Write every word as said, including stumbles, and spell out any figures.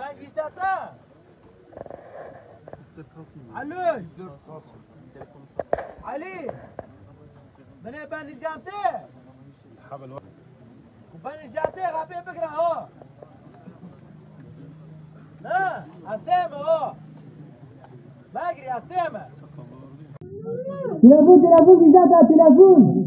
Ben işte ta. Alo. Ali. Beni ben diyeceğim de. Ben diyeceğim de kapıyı bir kere o. Na, asteme o. Bagri asteme. Telefon, telefon, bir daha telefon.